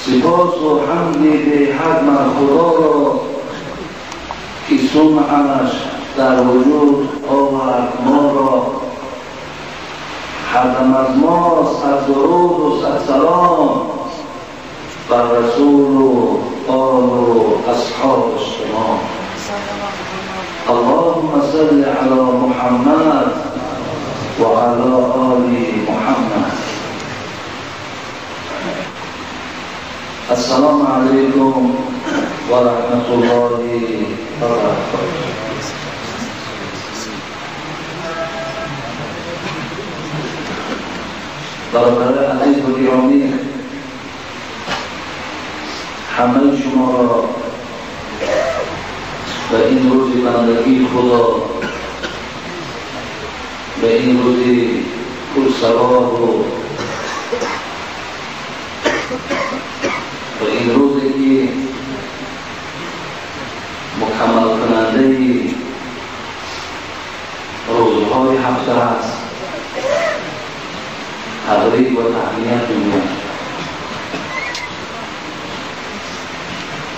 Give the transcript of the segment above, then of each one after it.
سپاس و حمد به حد من خدا را که صنعش در وجود آورد ما را. حرم از ما صد درود و صد سلام بر رسول و آل و اصحاب شما. اللهم صل علی محمد و علی آل محمد. السلام علیکم و رحمت الله و برکاته. برادر عزیز و گرامی، همه شما را و این روز بندگی خدا و این روز پر ثواب و این روزی که مکمل کننده روزهای هفته است تبریک و تهنیت می‌گویم.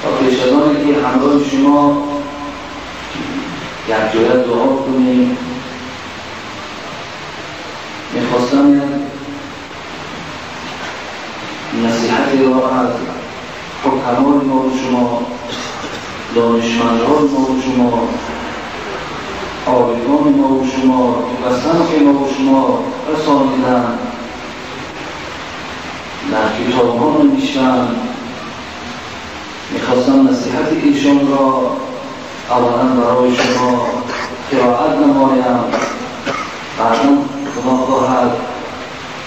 و پیش از آن که همراه شما یک جای دعا کنیم، میخواستم یک نصیحتی را از حکمای ما و شما، دانشمندهای ما و شما، عارفان ما و شما و سمع ما و شما رسانیدن، در کتاب ها نوشتن. میخواستم نصیحت ایشان را اولا برای شما قرائت نمایم، بعدا خدا خواهد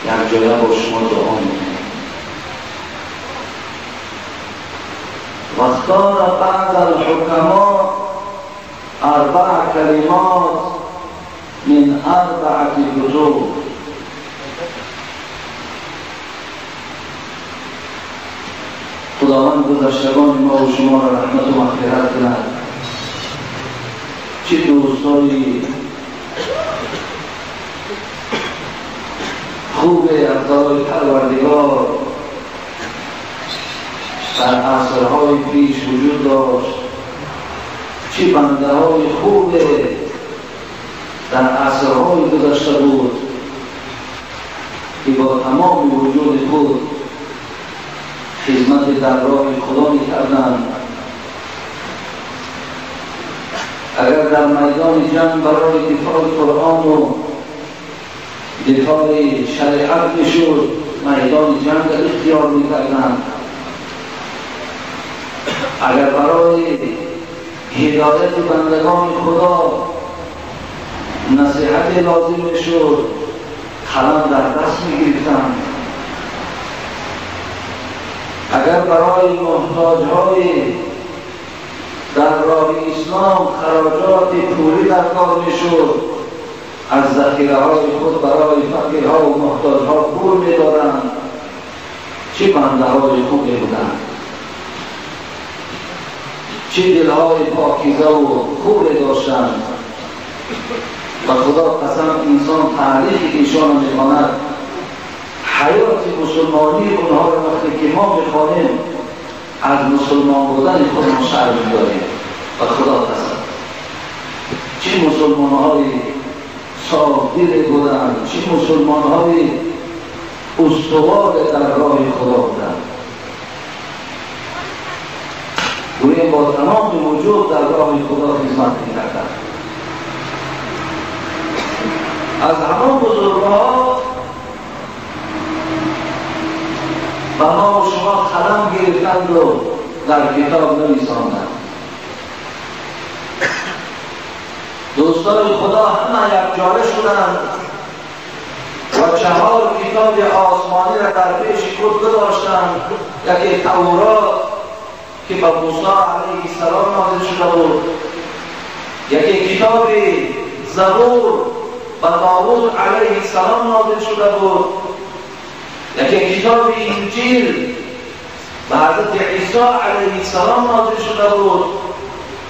یک جایه با شما دعا میکنیم. واختار بعض الحکما اربع کلمات من اربعة کتب. خداوند گذشتگان ما و شما را رحمت و مغفرت کند. چه دوستایی خوب از برای پروردگار در عصرهای پیش وجود داشت، چه بنده های خوب در عصرهای گذشته بود که با تمام وجود خود خدمت در راه خدا می‌کردند. اگر در میدان جنگ برای دفاع قرآن و دفاع شریعت میشد، میدان جنگ را اختیار می‌کردند. اگر برای هدایت بندگان خدا نصیحت لازم میشد، قلم در دست می‌گرفتند. اگر برای محتاج‌های در راه اسلام خراجات پولی در کار میشد، از ذخیره‌های خود برای فقیرها و محتاج‌ها پول می‌دادند. چه بنده‌های خوبی بودند، چه دلهای پاکیزه و خوب داشتند. و خدا قسم انسان تاریخ ایشان می‌خواند، حیات مسلمانی اونها را وقتی که ما میخوانیم از مسلمان بودن خود ما شرم داریم. و خدا قسم چه مسلمان های صاف دل بودند، چه مسلمان های استوار در راه خدا بودند. گویا با تمام وجود در راه خدا خدمت میکردند. از همان بزرگها و ما و شما قلم گرفتند و در کتاب نویساندند. دوستان خدا همه یک جاره شدند و 4 کتاب آسمانی را در پیش خود گذاشتند. یکی تورات که به موسی علیه السلام نازل شده بود، یکی کتاب زبور به داوود علیه السلام نازل شده بود، یکی کتاب انجیل به حضرت عیسی علیه السلام نازل شده بود،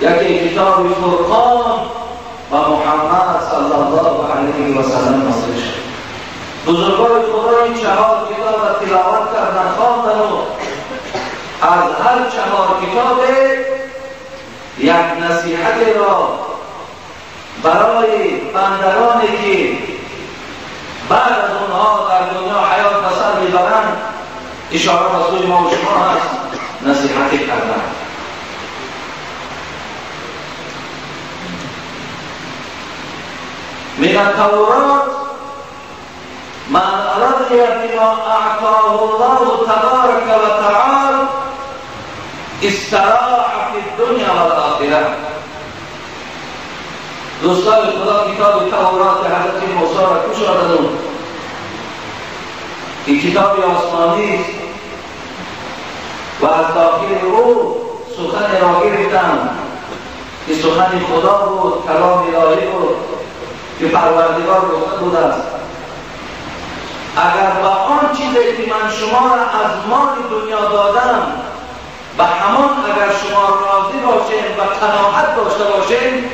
یکی کتاب فرقان و محمد صلی الله علیه و سلم نازل شد. بزرگان خدا این 4 کتاب را تلاوت کردن، خواندن و هر چهار کتاب یک نصیحت را برای بندگانی که بعد از اونها در دنیا حیات به سر میبرند، اشاره به سوی ما و شما هست، نصیحت کردن. من التورات من رضی بما اعطاه الله تبارک و تعالی استراح فی الدنیا والآخرة. دوستان خدا کتاب تورات حضرت موسی را گشادند. این کتاب آسمانی است و از داخل او سخن را گرفتند که سخن خدا بود، کلام الهی بود که پروردگار گفته بود است اگر با آن چیزی که من شما را از مال دنیا دادم به همان اگر شما راضی باشین و قناعت داشته باشین،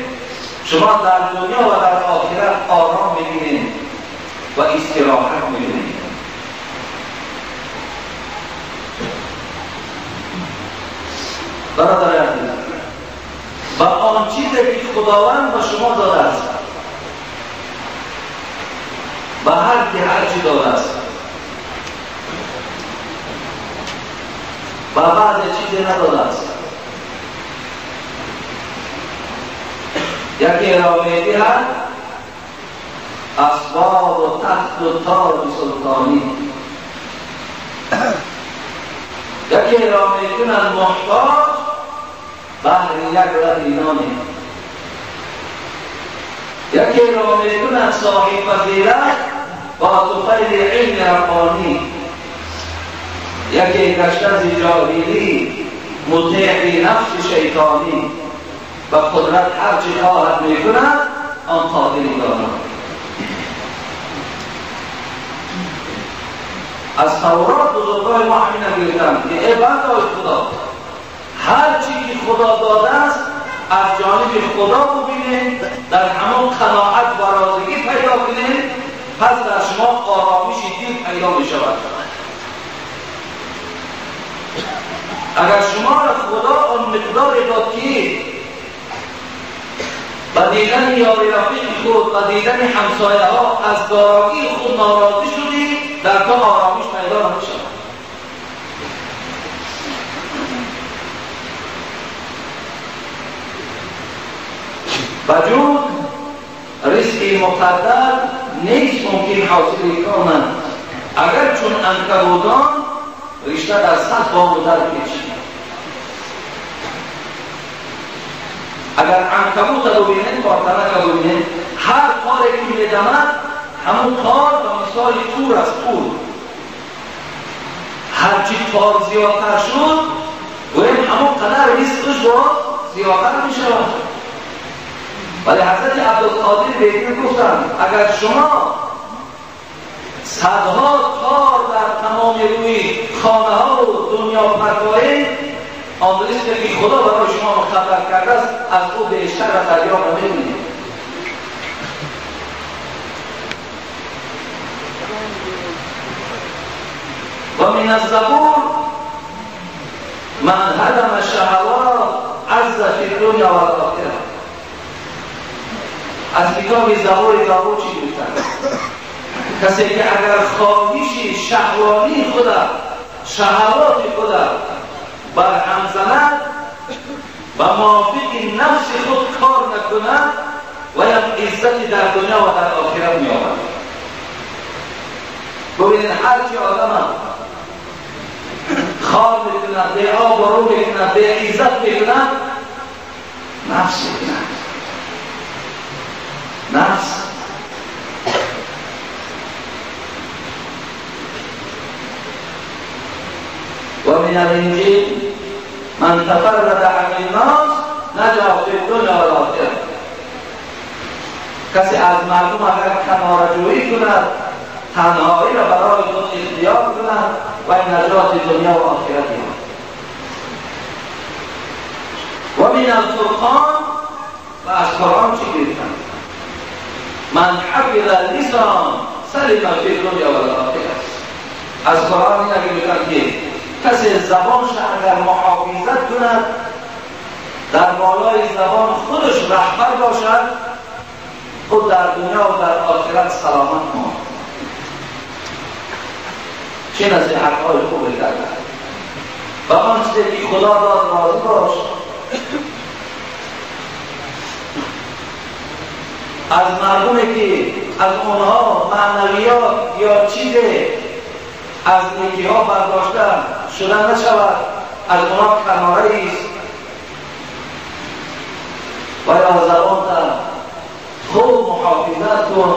شما در دنیا و در آخرت آرام میگیرین و استراحت میگیرین. برادر عزیز، با آن چیزی که خداوند به شما داده است، به هر کی هر چی داده است، به بعض چیزی نداده است. یکی را میدهد اسباب و تخت و تاج سلطانی، یکی را میکنند محتاج بهر یک لب نانی، یکی را میکنند صاحب فضیلت با طفیل علم ربانی، یکی گشته از جاهلی مطیع نفس شیطانی، و قدرت هر چه خواهد میکند آن قادری دارد. از تورات بزرگای ما همین گرفتند که ای بنده‌های خدا، هر چی که خدا داده است از جانب خدا ببینید، در همان قناعت و راضیگی پیدا کنید، پس در شما آرامش دل پیدا می شود. اگر شما را خدا آن مقدار داد که با دیدن یاری رفیق خود و دیدن همسایه ها از دارایی خود ناراضی شدی، در تو آرامش پیدا نمی‌شود. وجود رزق مقدر نیست ممکن حاصل کنند، اگر چون عنکبوتان رشته در صد بام و در پیچید. اگر عنکبوت رو ببینید، کارتنک رو ببینید، هر کاری که میدمد همون کار به مثال تور است. تور هرچی تار زیادتر شد و این همون قدر رزقش باز زیادتر میشود. ولی حضرت عبدالقادر بیدل گفتند اگر شما صدها تار در تمام روی خانه ها و دنیا پرتایید، آن رزقی که خدا برای شما مقدر کرده است از او بیشتر و دریا نمی‌بینید. و من الزبور من هدم الشهوات عز فی الدنیا و الآخرة. از کتاب زبور داوود چی گفتند؟ کسی که اگر خواهش شهوانی خدا، شهوات خدا بر هم زند و موافق نفس خود کار نکند، و یک عزتی در دنیا و در آخرت می‌یابد. ببینید هرچی آدم خوار میکند، به آب و رو میکند، به عزت میکند، نفس میکند. نفس و من الانجیل من تفرد عن الناس نجا فی الدنیا و الآخرة. کسی از مردم اگر کناره‌جویی کند، تنهایی را برای خود اختیار کند و نجات دنیا و آخرت یابد. و من الفرقان، و از قرآن چی گرفتند؟ من حفظ اللسان سلم فی الدنیا و الآخرة. از قرآن این گرفتند که کسی زبانش اگر محافظت کند، در بالای زبان خودش رهبر باشد، خود در دنیا و در آخرت سلامت ماند. چه نصیحت‌های خوب کرده. و آن چیزی که خدا داد راضی باش. از مردمی که از اونها معنویات یا چیز از نیکی ها برداشته شده نشود، از اونها کناره است. و یا زبان خوب محافظت کن،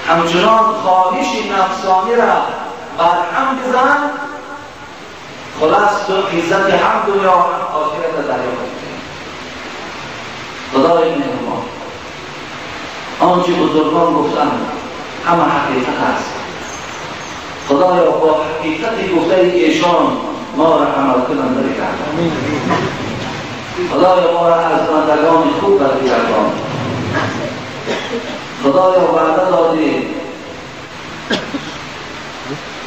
همچنان خواهش نفسانی را برهم بزن، خلاص تو عزت هم دنیا و هم آخرت را دریافت. خدای مهربان، آنچه بزرگان گفتند همه حقیقت است. خدایا با حقیقت گفته ایشان ما را عمل کننده بگردان. خدایا ما را از بندگان خوب برگردان. خدایا وعده دادی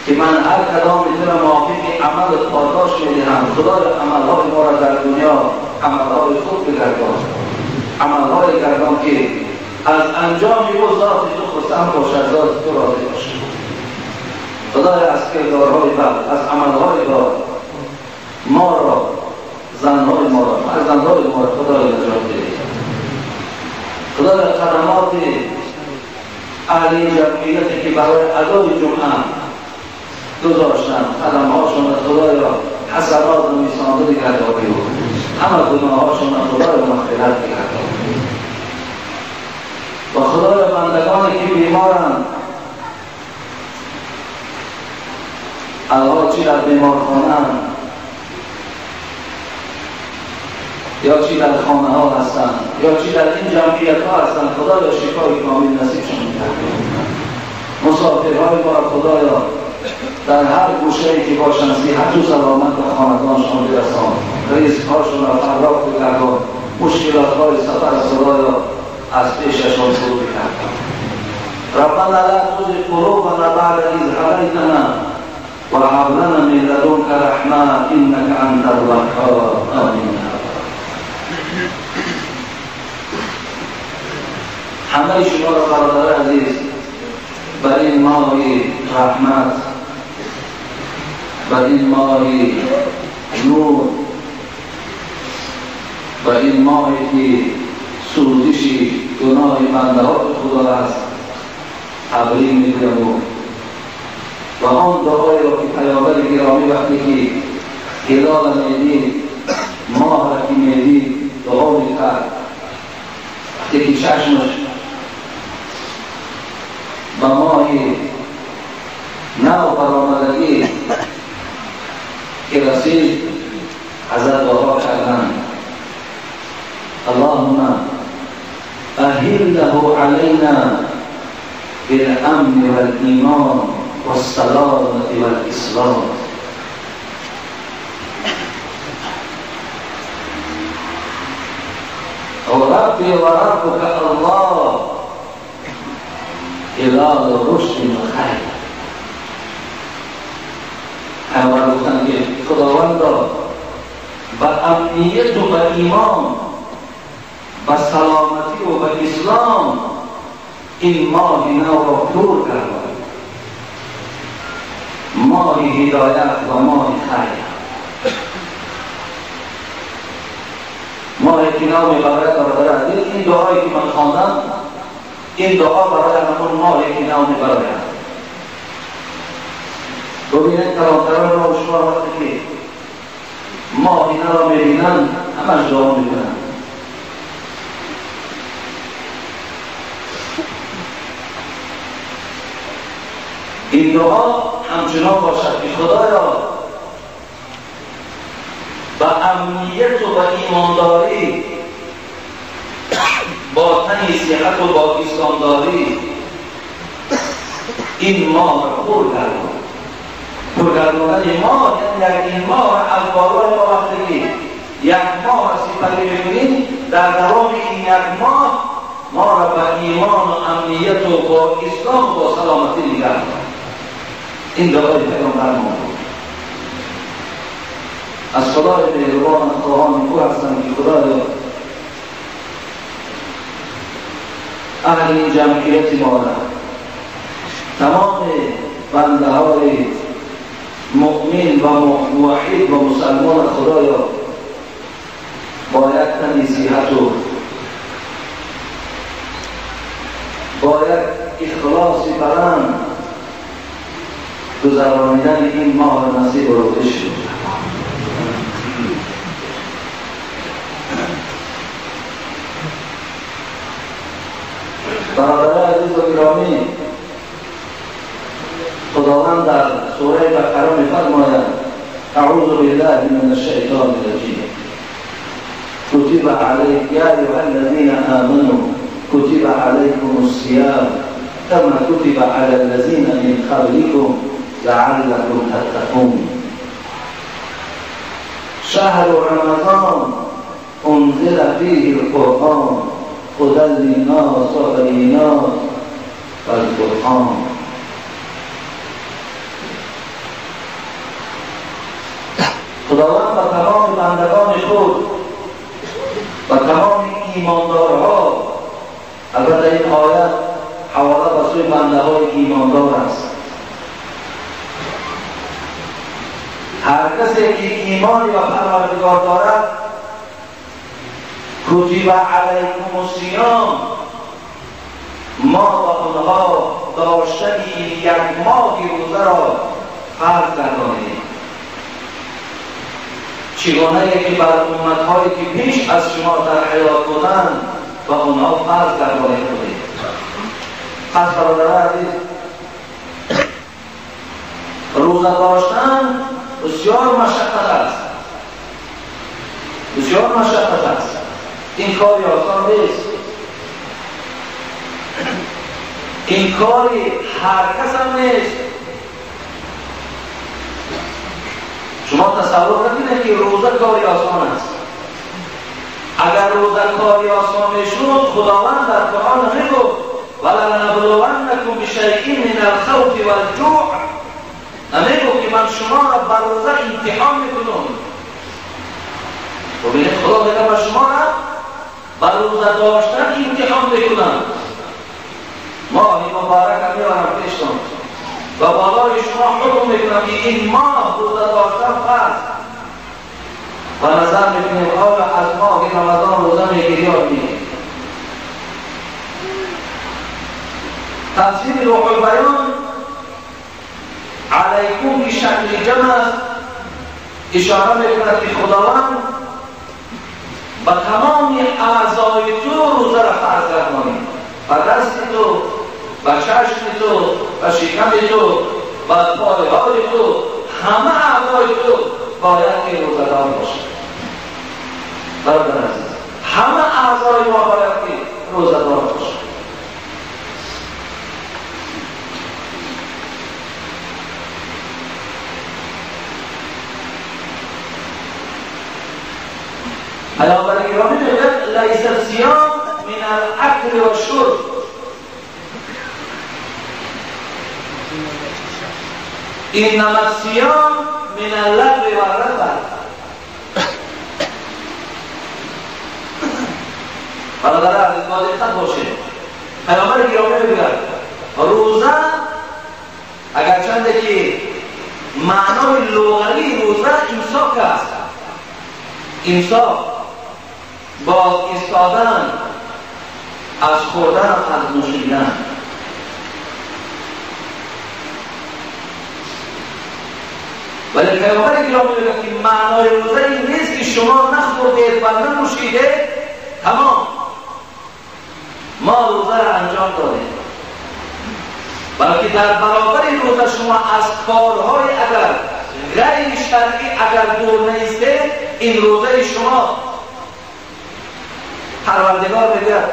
که من هر کدام میتونم موافق عمل پاداش میدهم. خدایا عملهای ما را در دنیا عملهای خوب بگردان، عملهای گردان که از انجام او ذات تو خرسند باشد، ذات تو راضی باشد. خدایا از کردارهای بد، از عملهای بد ما را، زنهای ما را، فرزندهای ما را خدایا نجات بده. خدایا خدمات اهل جمعیتی که برای ادای جمعه گذاشتن، خدمهاشون را خدایا حسنات نویسانده بگردانی و همه گناهاشون را خدایا مغفرت بگردانی. و خدای بندگانی که بیمارند، الله چی در بیمارخانه یا چی در خانه ها هستند یا چی در این جمعیت ها هستند، خدایا شفای کامل نصیبشان بگردان. مسافرهای ما را خدایا در هر گوشه‌ای که باشند صحت و سلامت به خاندانشان برسان، رزق‌هاشون را فراخ بگردان، مشکلات‌های سفر خدایا از پیششان دور بگردان. ربنا لا تزغ قلوبنا بعد إذ هديتنا وهب لنا من لدنك رحمة إنك أنت الوهاب. آمین. همه شما را برادر عزیز بر این ماه رحمت، بر این ماه نور، بر این ماهی که سوزش گناه بنده های خدا است تبریک می‌گویم. و آن دعایی را که پیامبر گرامی وقتی که هلال میدید، ماه را که میدید، دعا میکرد، وقتی که چشمش به ماه نو برآمدگی که رسید، حضرت دعا کردند: اللهم أهله علينا بالأمن والإيمان والسلامة والإسلام. ربي وربك الله هلال رشد وخیر. پیامبر گفتند که خداوندا به امنیت و به ایمان، به سلامتی و به اسلام این ماه نو را پر گردان، ماه هدایت و ماه خیر، ماه که نو میبرد. برادر عزیز، این دعایی که من خواندم، این دعا برای همون ماه که نو میبرد. ببینید کلانتران را و شما وقتی که ماه نو را میبینن همش دعا میکنن. این دعا همچنان باشد که خدایا به امنیت و به ایمانداری، با تنی صحت و با اسلامداری این ماه را پر گردان. پر گرداندن ماه یعنی این ماه از بالای ما وقتی که یک ماه را سپری میکنیم، در دوام این یک ماه ما را به ایمان و امنیت و با اسلام و با سلامتی نگه دار. این دعای پیامبر ما بود. از خدای مهربان خواهان او هستم که خدایا اهل این جمعیت ما را، تمام بنده های مؤمن و موحد و مسلمان خدایا با یک تن صحت و با یک اخلاص بلند گذرانیدن این ماه نصیب و روزه شد. برادران عزیز و گرامی، خداوند در سوره بقره می‌فرماید: اعوذ بالله من الشیطان الرجیم، کتب علیکم یا ایها الذین آمنوا کتب علیکم الصیام کما کتب علی الذین من قبلکم لعلکم تتقون. شهر رمضان انزل فیه القرآن هدى للناس وبینات والقرآن. خداوند به تمام بندگان خود و تمام ایماندارها، البته این آیت حواله به سوی بنده های ایماندار است، هر کسی که ایمانی و پروردگار دارد، کتب علیکم الصیام، ما با آنها داشتن یک ماه روزه را فرض گردانیدیم. چگونه که بر امتهایی که پیش از شما در حیات بودند و آنها فرض گردانیده بودیم. پس برادران عزیز، روزه داشتن بسیار مشقت است، بسیار مشقت است. این کاری آسان نیست، این کاری هر کس هم نیست. شما تصور نکنید که روزه کاری آسان است. اگر روزه کاری آسان میشد، خداوند در قرآن میگفت ولنبلونکم بشیء من الخوف والجوع، نمیگفت که من شما را بر روزه امتحان میکنم. ببینید خدا میگه من شما را بر روزه داشتن امتحان میکنم. ماه مبارک میارم پیشتون و بالای شما حکم میکنم که این ماه روزه داشتن فرض. و نظر میکنیم آیا از ماه رمضان روزه میگیری یا نه؟ تفسیر روح البیان علیکم که شکل جمع است اشاره میکند که خداوند به تمام اعضای تو روزه را فرض گردانید، به دست تو، به چشم تو، به شکم تو، به پایهای تو، همه اعضای تو باید که روزه دار باشد. برادر عزیز، همه اعضای ما باید که روزه دار باشد. پیامبر گرامی میگوید لیس الصیام من الاکل والشرب، انما الصیام من اللغو والرفث. برادر عزیز با دقت باشید. پیامبر گرامی میگوید روزه، اگرچند که معنای لغوی روزه امساک است، امساک با ایستادن از خوردن و از نوشیدن. ولی پیامبر گرامی میگه که معنای روزه این نیست که شما نخوردید و ننوشیدید، تمام ما روزه را انجام دادیم، بلکه در برابر روزه شما از کارهای اگر غیر شرعی اگر دور نیستید، این روزه شما پروردگار میگه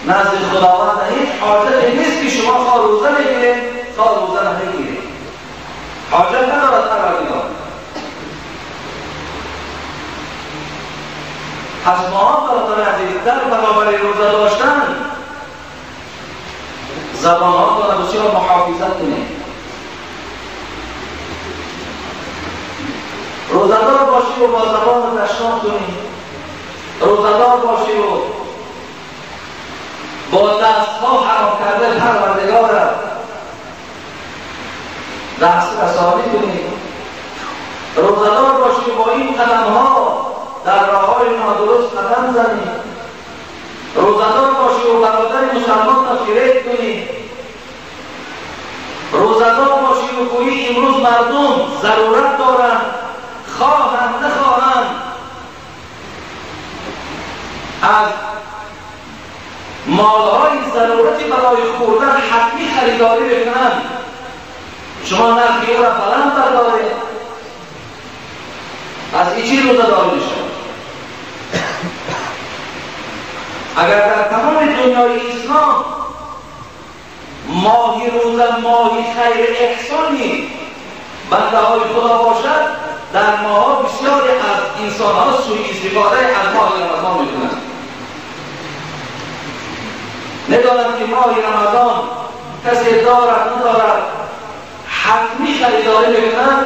نزد خداوند هیچ حاجتی نیست که شما خواه روزه میگیرید خواه روزه نمیگیرید، حاجت ندارد پروردگار. پس ما برادران عزیز در برابر روزه داشتن زبانها را بسیار محافظت کنید. روزه دار باشی و با زبان دشنام کنی، روزه‌دار باشی و با دستها حرام کرده پروردگارت دست رسانی کنی، روزه‌دار باشی و با این قدمها در راه‌های نادرست قدم زنی، روزه‌دار باشی و برادر مسلمان را فریب کنی، روزه‌دار باشی و گویی امروز مردم ضرورت دارند، خواهند نخواهند از مالهای ضرورتی برای خوردن حتمی خریداری بکنند، شما نرخ او را بلند بردارید، از این چی روزه‌داری میشه؟ اگر در تمام دنیای اسلام ماهی روزه ماهی خیر احسانی بنده های خدا باشد، در ماها بسیاری از انسان ها سوء استفاده از ماه رمضان میکنند. ندانند که ماه رمضان کسی دارد ندارد حتمی خریداری میکنند،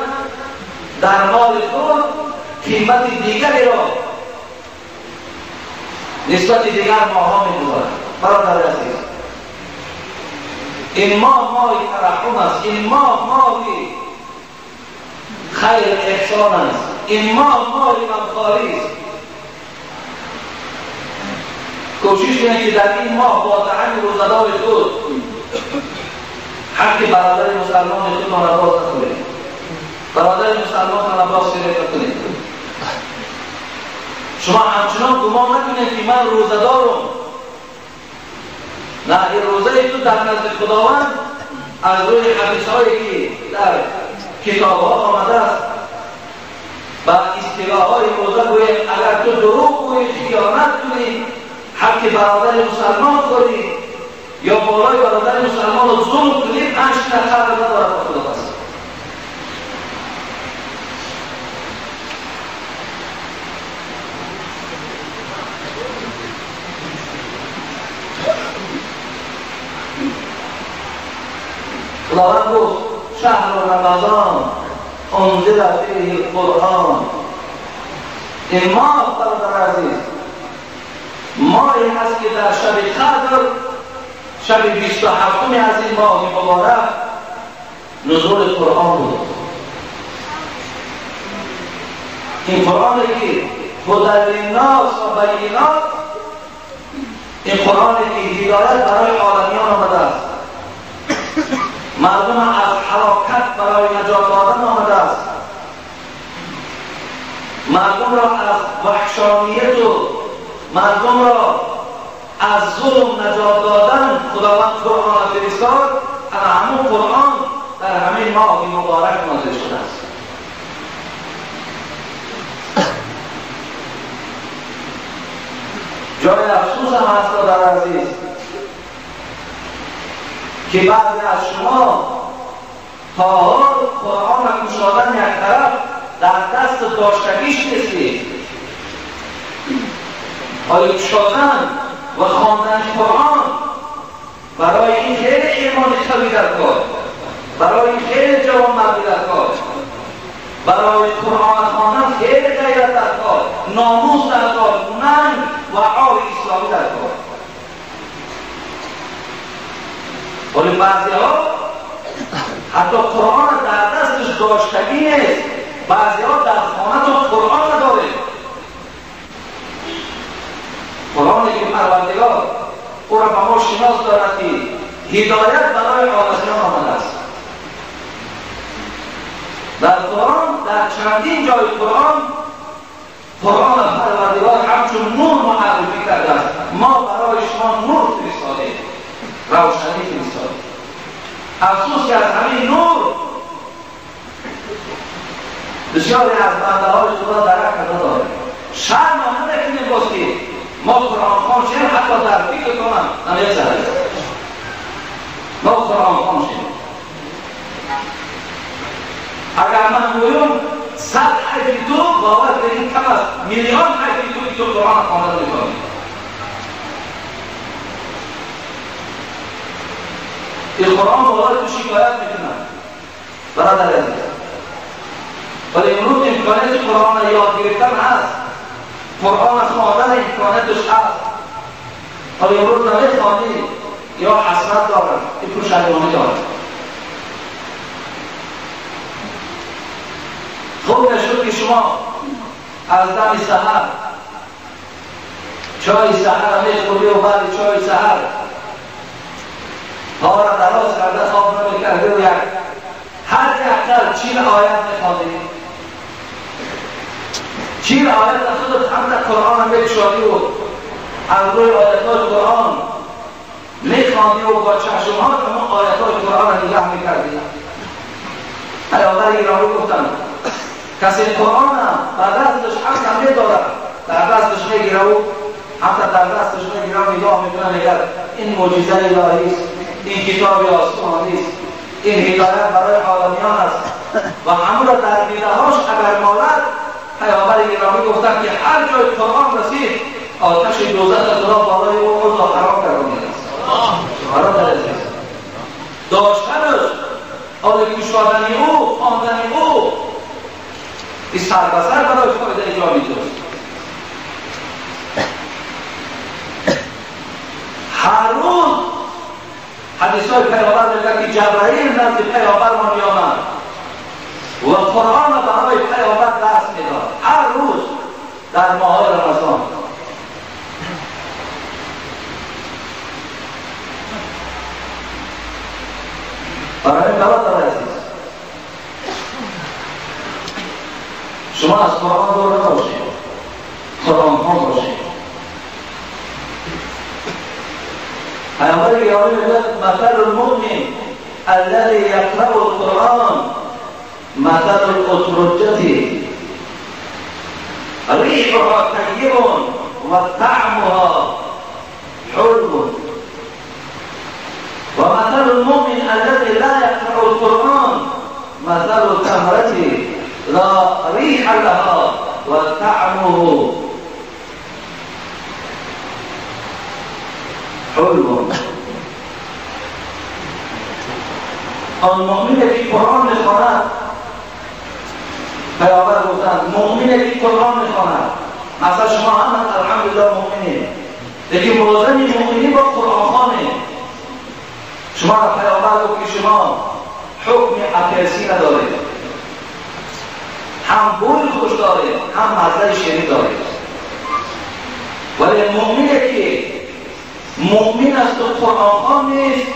در مال خود قیمت دیگری را نسبت دیگر ماها میگذارند. برادر عزیز، این ماه ماه ترحم است، این ماه ماه خیر احسان است، این ماه ماه غمخواری است. کوشش کنید که در این ماه با دهن روزه‌دار خود حق برادر مسلمان خود را باز نکنید، برادر مسلمان را باز نکنید. شما همچنان گمان نکنید که من روزه دارم. نه، این روزه تو در نزد خداوند از روی حدیث هایی که در کتاب ها آمده است و اصطلاح های روزه گوییم، اگر تو دروغ گویی، خیانت کنی، حق برادر مسلمان خوری یا بالای برادر مسلمان رو ظلم کنی، 5 نفر ندارد با خدا هست. خداوند گفت شهر رمضان انزل فیه القرآن. این ماه برادر عزیز ماهی هست که در شب قدر، شب 27 از این ماه مبارک نزول قرآن بود. این قرآنی که هدی للناس و بینات، این قرآنی که هدایت برای عالمیان آمده است، مردم از هلاکت برای نجات دادن آمده است، مردم را از وحشانیت و مردم را از ظلم نجات دادن خداوند قرآن فرستاد. اما همون قرآن در همه ماه مبارک نازل شده است. جای افسوس هم هست در عزیز که بعضی از شما تا حال قرآن را گشادن یک طرف در دست داشتگیش نیستید. آیا گشادن و خواندن قرآن برای این خیلی ایمان قوی در کار، برای این خیلی جوانمردی در کار، برای قرآن خواندن خیلی غیرت در کار، ناموس در کار، ننگ و عار اسلامی در کار. ولی بعضی ها حتی قرآن در دستش داشتگی نیست، بعضی ها در خانه تو قرآن نداره. قرآنی که پروردگار او را به ما شناس دارد که هدایت برای عالمیان آمده است. در قرآن، در چندین جای قرآن، قرآن پروردگار همچون نور معرفی کرده است. ما برای شما نور فرستادیم، روشنی فرستادیم. افسوس که از همین نور بسیاری از بنده های خدا درک نداره. شرم هم نکنیم باز که ما قرآن خوان شیم، حتی در فکر کنم نمی‌گذرد. ما قرآن خوان شیم. اگر من گویم 100 حرفی تو باور کنید کم است، میلیون حرفی تو که تو قرآن خوانده می‌کنی. این قرآن بالای تو شکایت میکنه. برادر عزیز، ولی امروز امکانیت قرآن یاد گرفتن هست، قرآن خواندن امکانیتش هست. ولی امروز نمیخوانی یا حسرت دارن، این پشیمانی دارن. خوب نشد که شما از دم سحر چای سحر میخوری و بعد چای سحر پا را دراز کرده خواب نمیکرده و یک هر اقل 40 آیت میخوانی، 40 آیت خودت هم در قرآن میکشادی و از روی آیتهای قرآن میخواندی و با چشمهات همون آیتهای قرآن را نگاه میکردی. پیامبر ایرانی گفتند کسی قرآن هم بر دستش هم میدارد، در دستش میگیره و حتی در دستش میگیره و نگاه میکنه، میگه این معجزه الهی است، این کتاب آسمانی است، این هدایت برای عالمیان است. و همون را در دیده‌هاش اگر مالد، پیامبر ایرانی گفتند که هر جای قرآن رسید آتش دوزخ خدا بالای او را حرام کرده است. برادر عزیز، داشتنش، آن گوشادن او، خواندن او، این سر به سر برای فایده ایجابی داشت. هر روز حدیث های پیامبر میگه که جبرائیل نزد پیامبر ما میآمد و قرآن برای پیامبر درس میداد، هر روز در ماه رمضان. برای برادر عزیز، شما از قرآن دور نباشید، قرآن خوان باشید. پیامبر گرامی میگوید مثل المؤمن الذي يقرأ القرآن مثل الأترجة ريحها طيب وطعمها حلو، ومثل المؤمن الذي لا يقرأ القرآن مثل التمرة لا ريح لها وطعمه حلو. آن مؤمن که قرآن میخواند، پیامبر گفتند مؤمن که قرآن میخواند، مثلا شما هم الحمدلله مؤمنید، لیکن موزن مؤمنی با قرآن خوانه. شما را پیامبر گفت که شما حکم اپرسی ندارید، هم بوی خوش دارید هم مزه شیرین دارید. ولی مؤمنی که مؤمن است و قرآن خوان نیست،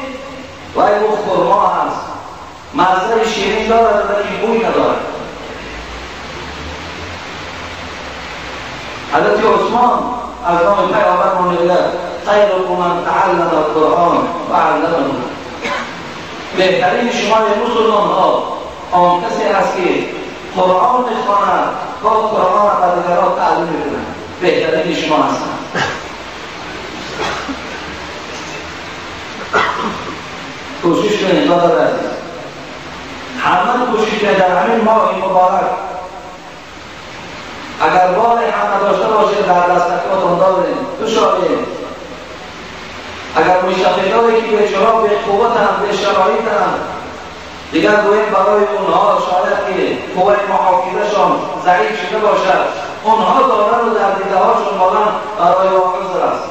ولی او خرما هست، مزه شیرین دارد ولی بوی ندارد. حضرت عثمان از نام پیامبر ما میگوید خیرکم من تعلم القرآن و علمه، بهترین شما مسلمان ها آن کسی است که قرآن میخواند و قرآن به دیگران تعلیم میکند، بهترین شما هستند. کوشش کنید برادر عزیز، همه کوشش کنید در همین ماه مبارک، اگر بار هم نداشته باشید در دستکاتان دارید بشارید. اگر مشتقیداری که به چرا به قوت هم به شرایط هم دیگر گوییم برای اونها شاید که قوه محافظهشان ضعیف شده باشد، اونها دارن و در دیده هاشون مالن برای او عذر است،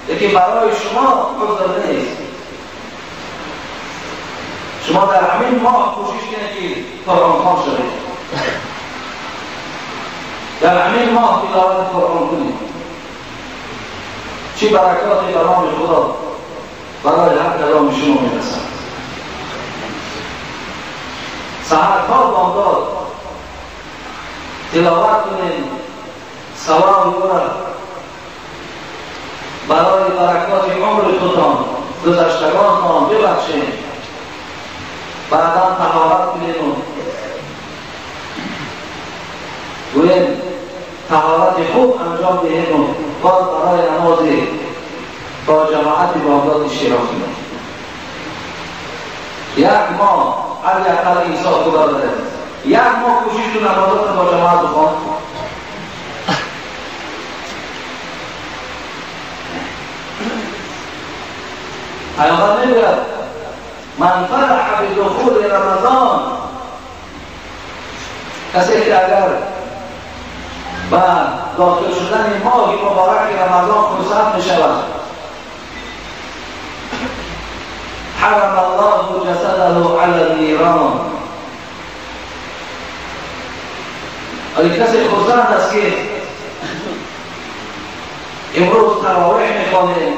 لیکن برای شما عذر نیست. شما در همین ماه کوشش کنید که قرآن خوان شوید، در همین ماه تلاوت قرآن کنید. چه برکاتی به نام خدا برای هر کلام شما میرسد. سحر تا بامداد تلاوت کنید، ثواب او را برای برکات عمر خودتان گذشتگانتان ببخشید. بعدا طهارت کنید و گوییم طهارت خوب انجام دهیم و باز برای نماز با جماعت بامداد اشتراک کنیم. یک ماه حداقل انصاف خدا داره، یک ماه کوشش تو نمازات با جماعت بخوان. پیامبر میگوید من فرح بدخول رمضان، کسی که اگر به داخل شدن ماه مبارک رمضان خرسند میشود، حرم الله جسده علی النیران. اگر کسی خرسند است که امروز تراویح میخوانیم،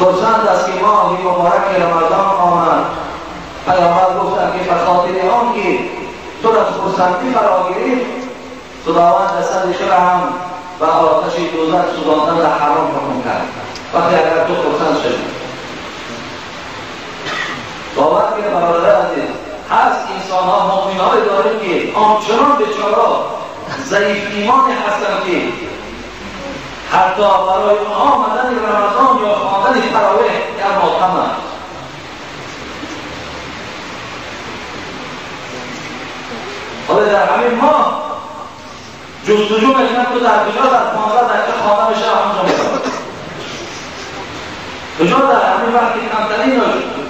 خرسند است که ماه مبارک رمضان آمد، پیامبر گفتند که به خاطر آن که تو را خرسندی فرا گرفت، خداوند جسد تو را هم به آتش دوزخ سوزاندن را حرام حکم کرد. وقتی اگر تو خرسند شدی، باور کنید برادر عزیز، هست انسان ها مؤمن های داریم که آنچنان بیچاره ضعیف ایمانی هستند که حتی برای اونها آمدن رمضان یا خواندن تراویح در ماتم است. حالا در همین ماه جستجو میکنن تو در کجا در 15 دقیقه خوانده میشه همونجا میرن. کجا در همین وقتی کمترین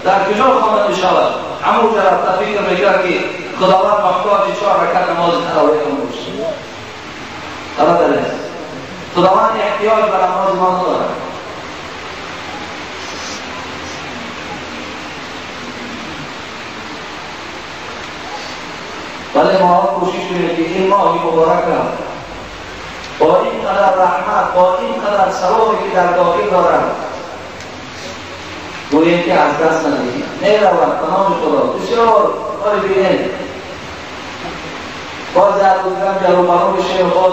در کجا خوانده میشود، همونجا رفته فکر میکنه که خداوند محتاج 4 رکعت نماز تراویح باشه. برادر خداوند احتیاج به نماز ما ندارد. ولی ما کوشش کنیم که این ماه مبارک با این قدر رحمت، با این قدر ثوابی که در داخل دارد، گوییم که از دست ندهیم. میرود به نام خدا. بسیار کاری بینیم باز در روزگار جلو بشیم و باز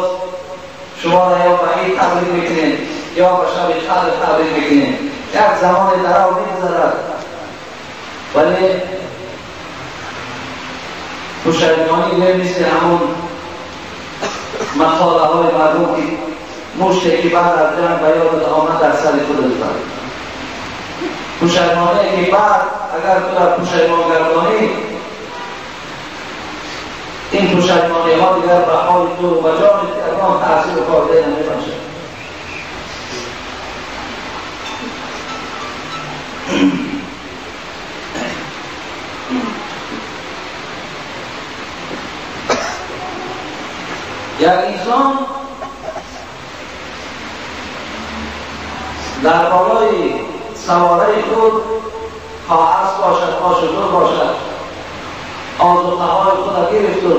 شما را یا به عید تبریک میکنیم یا به شب قدر تبریک میکنیم. یک زمان درو میگذرد ولی پشیمانی مثل همون مقاله های مردم که مشتی که بعد از جنگ به یادت آمد در سر خودت ببر. پشیمانی که بعد اگر تو را پشیمان گردانی، این پشیمانی ها دیگر به حال تو و جان اتفاق تاثیر و فایده نمیبخشد. یک انسان در بالای سواره خود خواه اسب باشد خواه شتر باشد، آذوقه های خود را گرفت و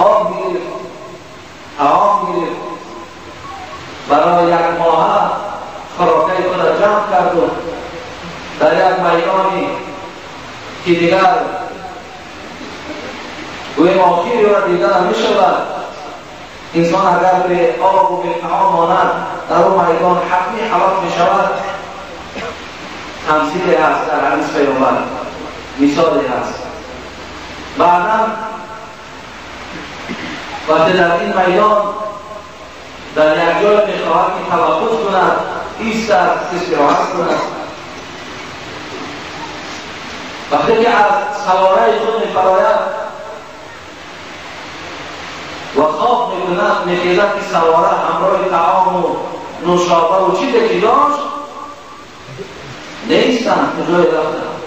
آب گرفت، طعام گرفت، برای یک ماه خوراکه خود را جمع کرد و در یک میدانی که دیگر گویم آخری را دیده نمی شود، انسان اگر به آب و به طعام ماند در اون میدان حتمی هلاک می شود. تمثیلی هست در حدیث پیامبر، مثالی هست. بعدا وقتی در این میدان در یک جای میخواهد که توقف کند، ایستد، استراحت کند، وقتی که از سواره خود میفراید و خواب میکند، میخیزد که سواره همراه طعام و نوشابه و چیزی که داشت نیستند، کجای رفتند.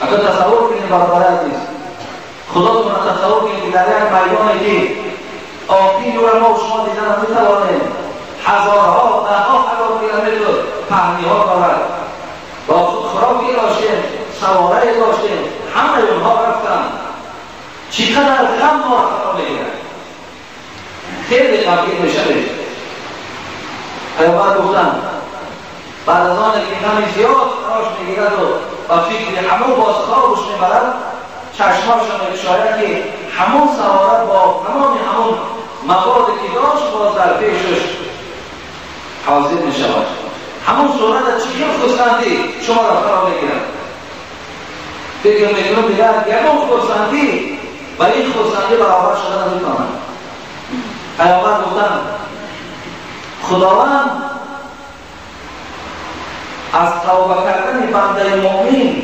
اگر تصور کنید برادر عزیز، خدا تون تصور کنید که در یک میدانی که آبی را ما و شما دیدن نمیتوانیم، هزارها ده ها هزار کیلومتر پهنی ها دارد، با خود خوراکی داشتیم، سواره داشتیم، همه اونها رفتند. چقدر غم ما را فرا میگیرد، خیلی غمگین میشوید. پیامبر گفتند بعد از آن که غم زیاد فراش میگیرد و فکر همون باز خوابش میبرد، چشماش میگشاید که همون سواره با تمام همون موادی که داشت باز در پیشش حاضر میشود. همون صورت چه خرسندی شما را فرا میگیرد. فکر میکنم دیگر یکم خرسندی و این خرسندی برابر شده نمیتواند. پیامبر گفتند خداوند از توبه کردن بنده مؤمن،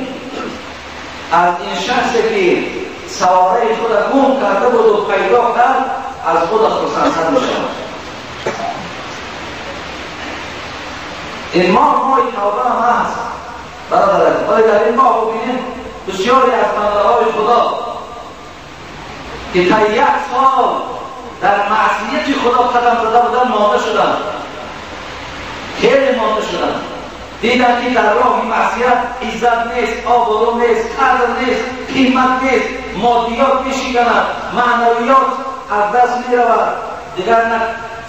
از این شخصی که سواره خود را گم کرده بود و پیدا کرد، از خود خرسندتر میشود. این ماه ماه توبه هم هست برادر. ولی در این ماه ببینیم بسیاری از بنده‌های خدا که تا یک سال در معصیت خدا قدم زده بودن مانده شدن، خیلی مانده شدن. دیدن که در راه معصیت عزت نیست، آبرو نیست، قدر نیست، قیمت نیست، مادیات میشکند، معنویات از دست میرود، دیگر نه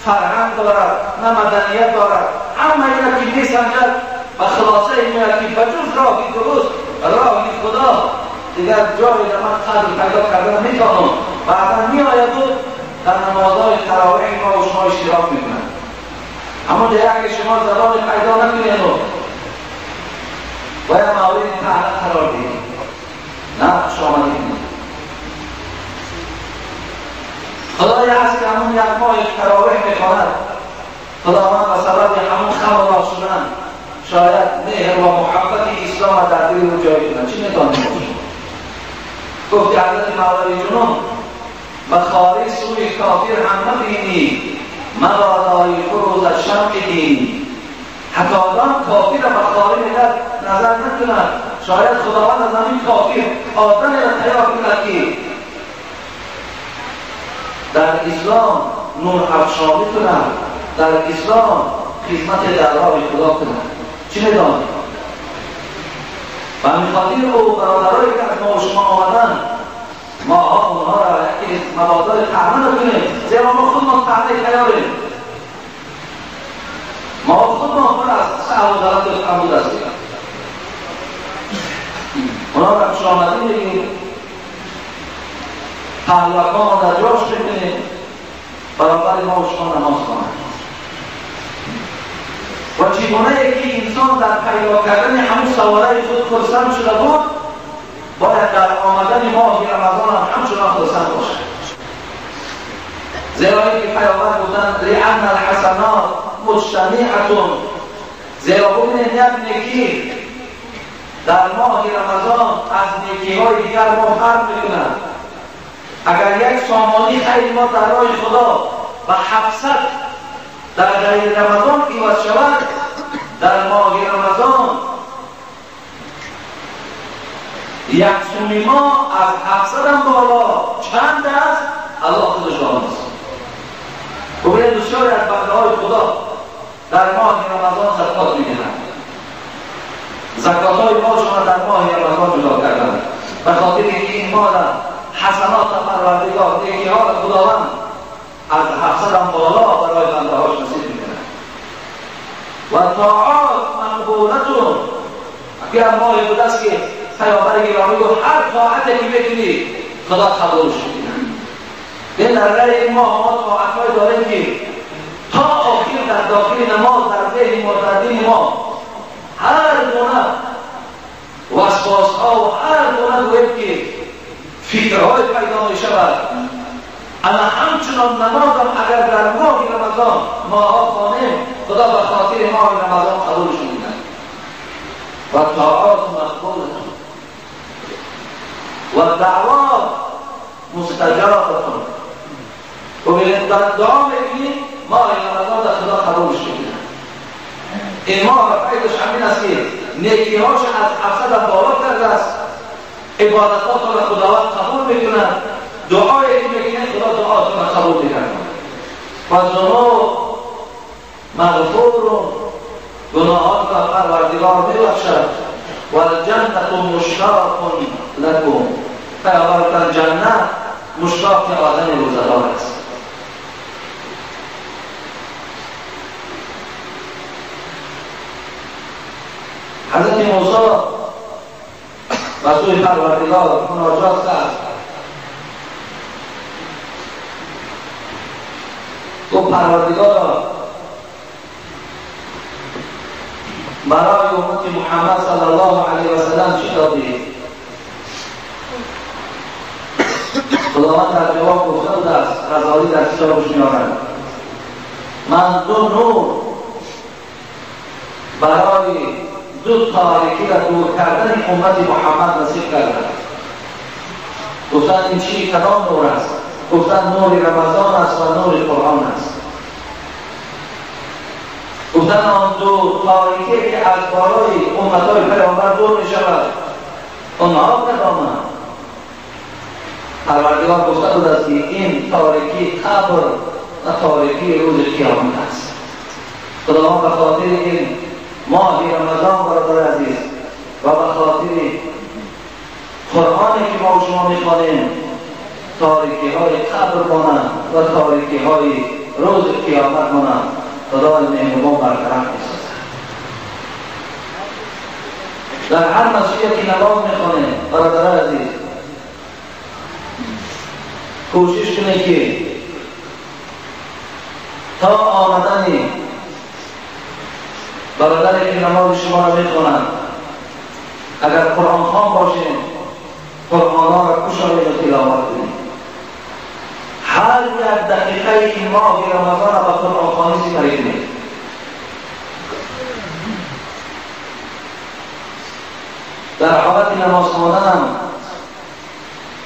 فرهنگ دارد نه مدنیت دارد. همه اینا که میسنجد و خلاصه این میاد که بجز راه درست، راه خدا، دیگر جایی در من قدر پیدا کردن نمیتوانم. بعدا میآید و در نمازهای تراویح ما و شما اشتراک میکنند. اما دیگر که شما زبان پیدا نکنید و باید مورد طعنه قرار دهید، نه خوش آمدید. خدای هست که همون یک ماه تراویح میخواند، خداوند به سبب همون خم راه شدن شاید مهر و محبت اسلام در دل او جای کند. چی میدانیم؟ گفت حضرت مولوی جنون و خاری سوی کافر هم نبینی، مبادای فروز از شمع دینی. حتی آدم کافر و خاری ملت نظر نکند، شاید خداوند از همین کافر آدم را تیار کند که در اسلام نور افشانی کند، در اسلام خدمت در راه خدا کند. چی میدانیم؟ و همین خاطر او برادرایی که از ما و شما آمدن، ماها اونها را یکی مبادای طعنه نکنیم، زیرا ما خود ما طعنه تیاریم، ما خود ما پر از سهو و غلط و کمبود هستیم. اونا را خوش آمدی میگیم، پهلوکان را در جاش بکنیم، برابر ما و شما نماز خواهند. و چگونه یکی انسان در پیدا کردن همون سواره خود خرسند شده بود، باید در آمدن ماه رمضان هم همچنان خرسند باشد. زیرا اینکه پیامبر گفتند لأن الحسنات مجتمعة، زیرا ببینید یک نیکی در ماه رمضان از نیکی‌های دیگر ما فرق می‌کند. اگر یک سامانی خیر ما در راه خدا و 700 در غیر رمضان عوض شود، در ماه رمضان یک سومی ما از 700 هم بالا چند است؟ الله خودش دانست. ببینید بسیاری از بنده های خدا در ماه رمضان زکات میدهند، زکات های مالشان در ماه رمضان جدا کردند، به خاطر اینکه این مال حسنات پروردگار، نیکی ها خداوند از 700 هم بالا برای بنده هاش نصیب میکنه. و طاعات مقبولتون، اگر ماهی بود است که پیامبر گرامی گفت هر طاعتی که بکنی خدا قبولش میکنه. این در غیر این ماه ما طاعتهای داریم که تا آخر در داخل نماز، در ذهن ما، در دین ما هر گونه وسواس ها و هر گونه گویم که فکرهای پیدا می شود. اما همچنان نمازم اگر در ماه رمضان ماها خانیم، خدا به خاطر ماه رمضان قبولش میکنه. و طاعات مقبولتون و دعوات مستجابتون. ببینید در دعا میکنید ماه رمضان در خدا قبولش میکنه. این ماه فایدش همین است که نیکیهاش از 700 بالا کرده است، عبادتات را خداوند قبول میکنه، دعایی که میکنه خدا دعاتون را قبول میکنه. و ذنوب مغفور، گناهات را پروردگار میبخشد. و الجنة مشتاق لکم، پیامبر جنت مشتاق آدم روزه‌دار است. حضرت موسی به سوی پروردگار مناجات کرد، گفت پروردگارا برای امت محمد صلی الله علیه و سلم چی دادی؟ خداوند در جواب گفته بود است، غزالی در کتابش میآورد، من دو نور برای دو تاریکی را دور کردن امت محمد نصیب کردم. گفتن این چی؟ کدام نور است؟ گفتن نور رمضان است و نور قرآن است. گفتن آن دو تاریکی که از بالای امتهای پیامبر دور می شود، онҳо кадоманд? Парвардигор гуфта будааст ки ин торикии қабр ва торикии рӯзи қиёмат аст. Худованд ба хотири ин моҳи Рамазон, бародари азиз, ва ба хотири Қуръоне ки мо шумо мехонем, торикиҳои қабр монанд ва торикиҳои рӯзи қиёмат монанд, Худои меҳрубон бартараф месозад. Дар ҳар масҷиде ки намоз мехонем, бародари азиз, кӯшиш кунед ки то омадани бародаре ки намози шуморо мехонад, агар Қуръонхон бошем, Қуръонҳоро кушоед ва тиловат кунед. Ҳар як дақиқаи ин моҳи Рамазонро ба Қуръонхонӣ сипарӣ кунед. Дар ҳолати намоз хонданам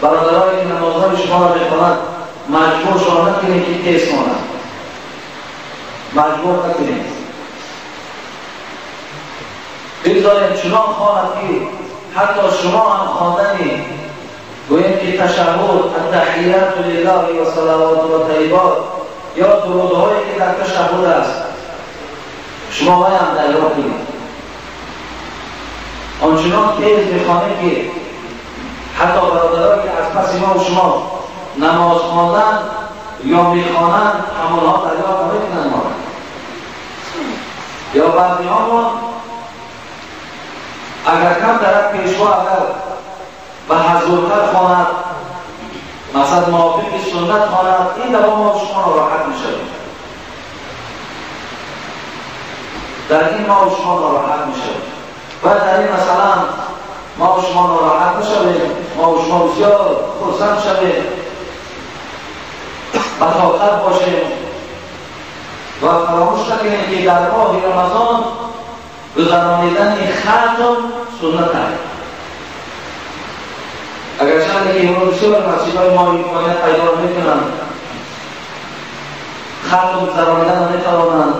бародарое ки намозҳои шуморо мехонад, маҷбур шумо накунед ки тез хонад, маҷбур накунед. Бигзоред чунон хонад ки ҳатто шумо ҳам хондани гӯем ки ташаҳҳуд, аттаҳияту лиллаҳи ва салавоту ва тайибот ё дурудҳое ки дар ташаҳҳуд аст, шумо ваям дарёб кунед. Ончунон тез мехонед ки ҳатто бародарое ки аз паси мо шумо намоз хондан ё мехонанд, ҳамонҳо дарёб намекунанд моро. Ё баъзиҳомон агар кам тарак пешво агар ба ҳазуртар хонад, масалан мувофиқи суннат хонад, ин дафъа мо шумо нороҳат мешавем. Дар ин мо шумо нороҳат мешавем. Ва дар ин масалан мо шумо нороҳат нашавем, мо шумо бисёр хурсанд шавем, ба тоқат бошем ва фаромӯш накунем ки дар моҳи Рамазон гузаронидани хатм суннат аст. Агарчанде ки имрӯз бисёр масҷидҳои мо имконият пайдо мекунанд, хатм гузаронидан наметавонанд,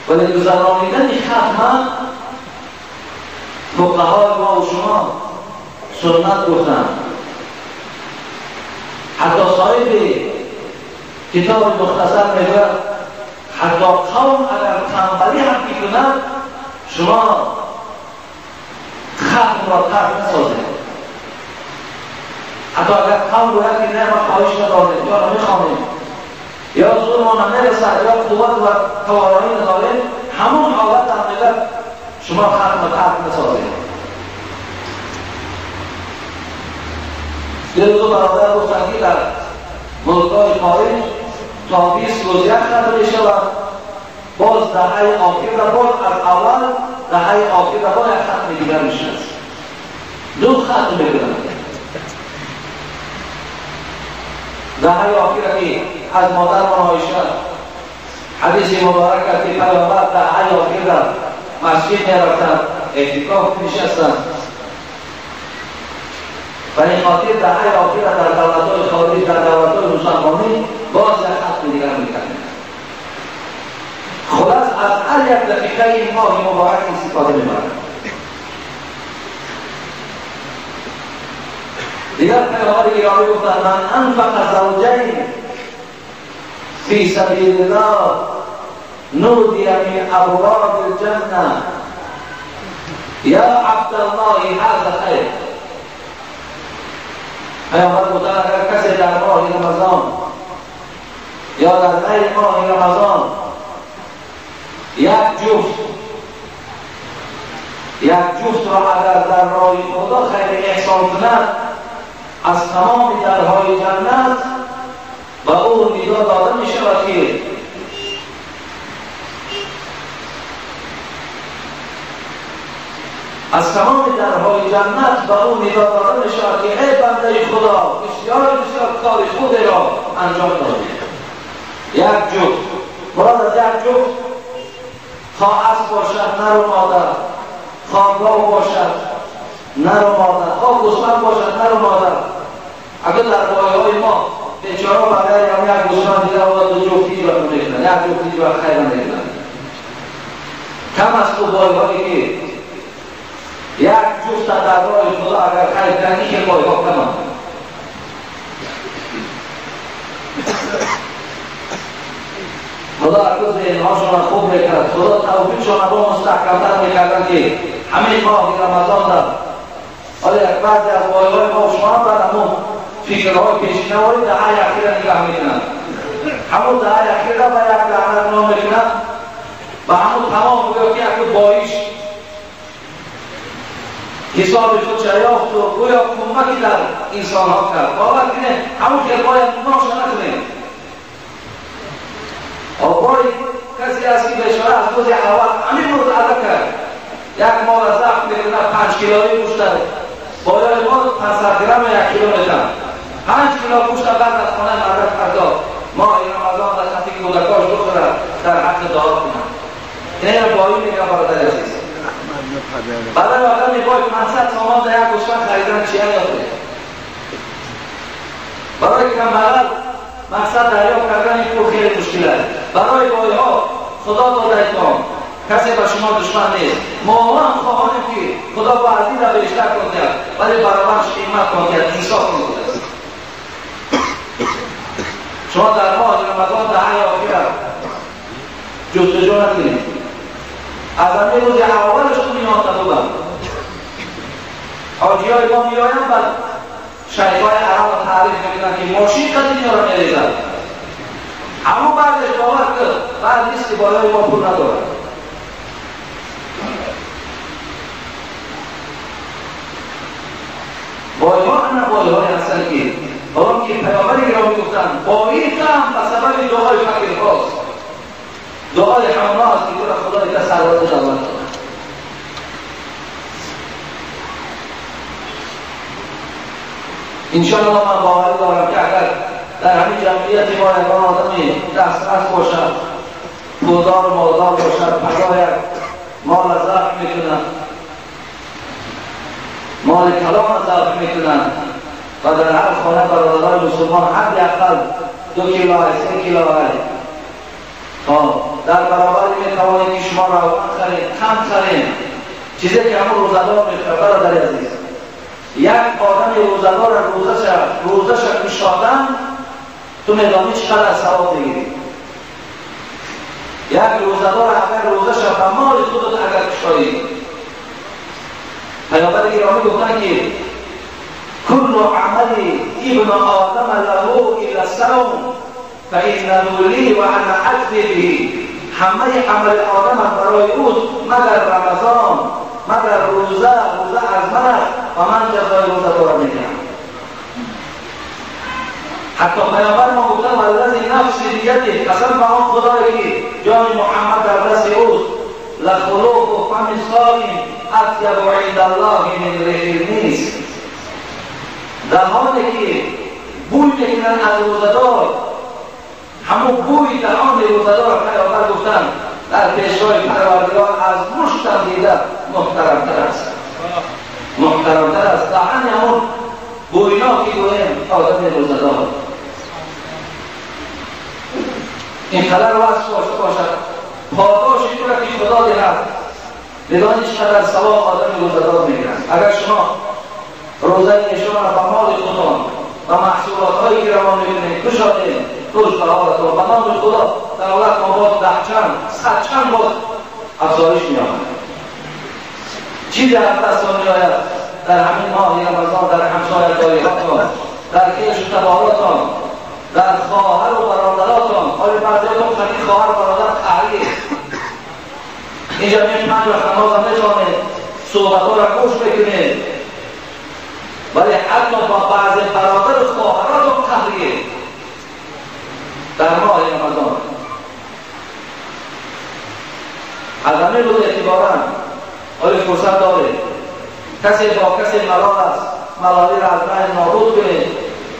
вале гузаронидани хатма фуқаҳои мо ва шумо суннат гуфтанд. Ҳатто соҳиби китоби мухтасар мегӯяд, ҳатто қавм агар танбалӣ ҳам мекунад, шумо хатмро тарк насозед. Ҳатто агар қавм гӯяд ки не, мо хоҳиш надорем, ё намехонем, ё зур мо намерасад, ё қувват ва тавоноӣ надорем, ҳамон ҳолат ҳам мегӯяд шумо хатмро тарк насозед. یه روز برادر گفتن که در ملکای خارج تا 20 روز یک ختم میشود، باز دهه آخر را باز از اول دهه آخر را باز یک ختم دیگر میشود، دو ختم میکنند. دهه آخر که از مادر من عایشه حدیث مبارک است که پیامبر دهه آخر را مسجد میرفتند، اعتکاف میشستند. و این خاطر دهه آخر در دولت‌های خارج، در دولت‌های مسلمانی باز یک ختم دیگر میکردند. خلاص از هر یک دقیقه این ماه مبارک استفاده میبرند. دیگر پیامبر گرامی گفتند من انفق زوجین فی سبیل الله نودی من ابواب الجنه یا عبدالله هذا خیر. پیامبر گفتند اگر کسی در ماه رمضان یا در غیر ماه رمضان یک جفت را اگر در راه خدا خیر احسان کند، از تمام درهای جنت به او ندا داده می شود که از تمام درهای جنت به او ندا داده می شود که ای بنده خدا، بسیار بسیار کار خود را انجام دادی. یک جفت، مراد از یک جفت خواه اسب باشد نر و مادر، خواه گاو باشد نر و مادر، خواه گوسفند باشد نر و مادر. اگر در پایه‌های ما بیچاره برای یک گوسفند دیده و دو جفت هیچ وقت نمی‌کنند، یک جفت هیچ وقت خیر نمی‌کنند. کم از تو پایه‌هایی که یک جفت در راه خدا اگر خرج کنی که بایها کمان. خدا اکنون ذهنهاشون را خوب میکرد، خدا توفیقشون را با مستحکمتر میکردن که همه ماه رمضان را. حالا یک بعضی از بایهای ما و شما هم بر همون فکرهای پیشینه واری دهه اخیر را نگاه میکنند، همون دهه اخیر را به یک لعنت نام میکنند و همون تمام گویا که اکنون بایش حساب خود یافت و گویا کمکی در انسان ها کرد. باور کنه همون که باید ناشه نکنه. آبای کسی است که بیچاره از روز اول همین روز ادا کرد، یک ماه از زخم میکنه 5 کیلویی گوشت بالای ما 500 گرم 1 کیلو میدن، 5 کیلو گوشت بعد از خانه مردم فردا ماه رمضان در خطی که کودکاش بخورد در حق دعا کنند. اینه را بایی میگم برادر عزیز. برای آدم میباید 500 تومان در یک گوسفند خریدن چیه یاده؟ برای کمبغل مقصد دریافت کردن این پول خیلی مشکل است. برای بایها خدا داده ایتان، کسی با شما دشمن نیست. ما هم خواهانیم که خدا با از این را بیشتر کند، ولی برابرش قیمت کند، انصاف کند. شما در ماه رمضان دهه آخر جستجو نکنید. از همه روز اولش تو میان نبودم. حاجی های ما میآیند بعد شیخ های عرب تعریف میکنن که ماشین قدیمی را میریزد. همون بعدش باور کرد، بعد نیست که بالای ما پول ندارد. بایها نه بایهای هستند که آن که پیامبر گرامی گفتند بایی هم به سبب دعای فقیر هاست، دعای همونا است که خدا دیگر ثروت و دولت دارد. انشاءالله من باوری دارم که اگر در همین جمعیت ما یگان آدمی دسترس باشد، پولدار و مالدار باشد، پگاه مال ضعف میکنند، مال کلام ضعف میکنند و در هر خانه برادران مسلمان حداقل 2 کیلو 3 کیلو در برابر میتوانید که شما روغن خرید، کم خرید، چیزی که همون روزه‌دار میخواد. برادر عزیز، یک آدم روزه‌دار روزش کشادن تو میدانی چقدر از ثواب میگیری. یک روزه‌دار اگر روزش به مال خودت اگر کشایی، پیامبر گرامی گفتن که کل عمل ابن آدم له الا الصوم فانه لی و انا اجزی به. همه عمل آدم برای اوست مگر رمضان، مگر روزه. روزه از من است و من جزای روزه دارم میدهم. حتی پیامبر ما گفتن والذی نفسی بیده، قسم به آن خدایی که جان محمد در دست اوست، لخلوف فم صائم اطیب عند الله من ریح المسک. دهانی که بوی میکنن از روزه‌دار، همون بوی دهان روزه‌دار پیامبر گفتن در پیشگاه پروردگار از مشتم دیده محترمتر است، محترمتر است. دهن همون بوینا که گویم آدم روزه‌دار اینقدر وصف داشته باشد، پاداشی تو را که خدا دهد، بدانی چقدر ثواب آدم روزه‌دار میگیرد. اگر شما روزه ایشان را به مال خودتان و محصولات هایی که روان میکنید کشادید، روز بهارتان به نام خدا دولت ما باز 10 چند 100 چند باز افزایش می‌یابد. چیزی از دستان میآید در همین ماه رمضان در همسایه داریهاتان، در کیش و تباراتان، در خواهر و برادراتان. آیا بعضیاتون خیلی خواهر و برادر قهریه، اینجا می 5 وقت نماز هم میتوانید صحبتها را گوش بکنید، ولی حتی با بعض برادر و خواهراتون قهریه در ماه رمضان. از همه روز اعتباراً آیا فرصت داره کسی با کسی ملال است، ملالی را از بین نابود کنید،